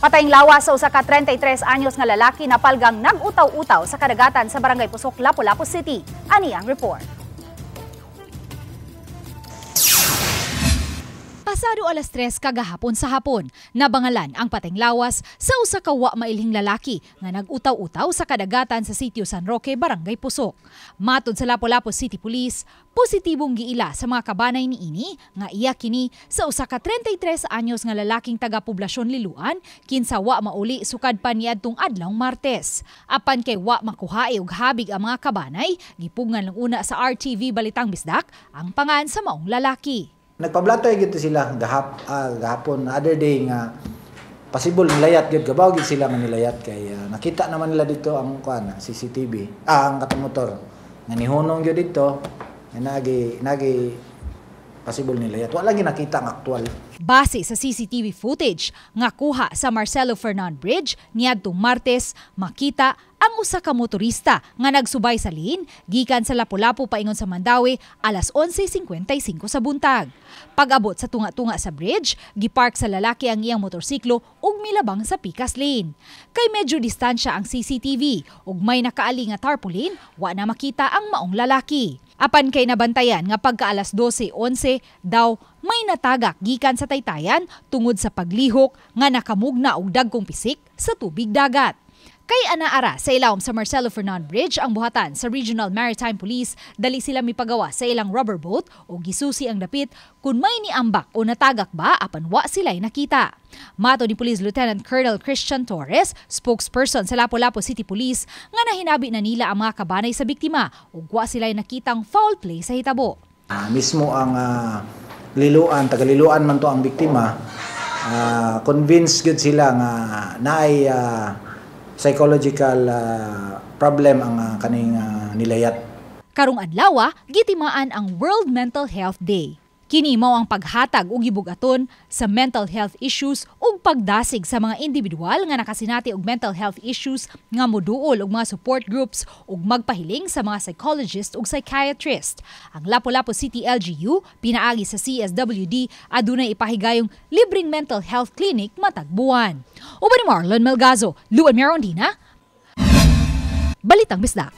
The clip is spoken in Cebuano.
Patayng lawas sa usa ka 33 anyos nga lalaki na palgang nag-utaw-utaw sa kadagatan sa Barangay Pusok, Lapu-Lapu City. Ani ang report. Pasado alas 3 kagahapon sa hapon, nabangalan ang pateng lawas sa usa ka wa mailhing lalaki nga nag-utaw-utaw sa kadagatan sa sitio San Roque, Barangay Pusok. Matod sa Lapu-Lapu City Police, positibong giila sa mga kabanay niini nga iya kini sa usa ka 33 anyos nga lalaking taga-poblasyon Liluan kinsa wa mauli sukad pa niadtong adlawng Martes. Apan kay wa makuhae og habig ang mga kabanay, gipugngan lang una sa RTV Balitang Bisdak ang pangan sa maong lalaki. Nagpablatay gyud sila gahapon other day nga possible nilayat gyud, kabaw gyud sila nga nilayat kay nakita naman nila dito ang kuan CCTV, ang katong motor nga nihunong gyud dito nga nagi possible nilayat. Wala gyud nakita ang aktual. Base sa CCTV footage nga kuha sa Marcelo Fernan Bridge niadtong Martes, makita ang usa ka motorista nga nagsubay sa lane gikan sa Lapu-Lapu paingon sa Mandaue alas 11:55 sa buntag. Pag-abot sa tunga-tunga sa bridge, gipark sa lalaki ang iyang motorsiklo ug milabang sa pikas lane. Kay medyo distansya ang CCTV ug may nakaali nga tarpaulin, wa na makita ang maong lalaki. Apan kay nabantayan nga pagka alas 12:11 daw may natagak gikan sa taytayan tungod sa paglihok nga nakamugna og dagkong pisik sa tubig dagat. Kay anaara sa ilawom sa Marcelo Fernan Bridge ang buhatan sa Regional Maritime Police, dali sila mipagawa sa ilang rubber boat o gisusi ang dapit kung may niambak o natagak ba apan wa sila'y nakita. Mato ni Police Lieutenant Colonel Christian Torres, spokesperson sa Lapu-Lapu City Police, nga nahinabi na nila ang mga kabanay sa biktima ug wa sila'y nakitang foul play sa hitabo. Mismo ang Liluan, taga-Liluan man to ang biktima, convinced gyud sila nga naay psychological problem ang kaning nilayat. Karong adlaw, gitimaan ang World Mental Health Day. Kini mao ang paghatag og gibugaton sa mental health issues ug pagdasig sa mga individual nga nakasinati og mental health issues nga moduol og mga support groups ug magpahiling sa mga psychologist ug psychiatrist. Ang Lapu-Lapu City LGU pinaagi sa CSWD adunay ipahigayong libreng mental health clinic matag buwan. Uban ni Marlon Melgazo, Luan Merondina, Balitang Bisdak.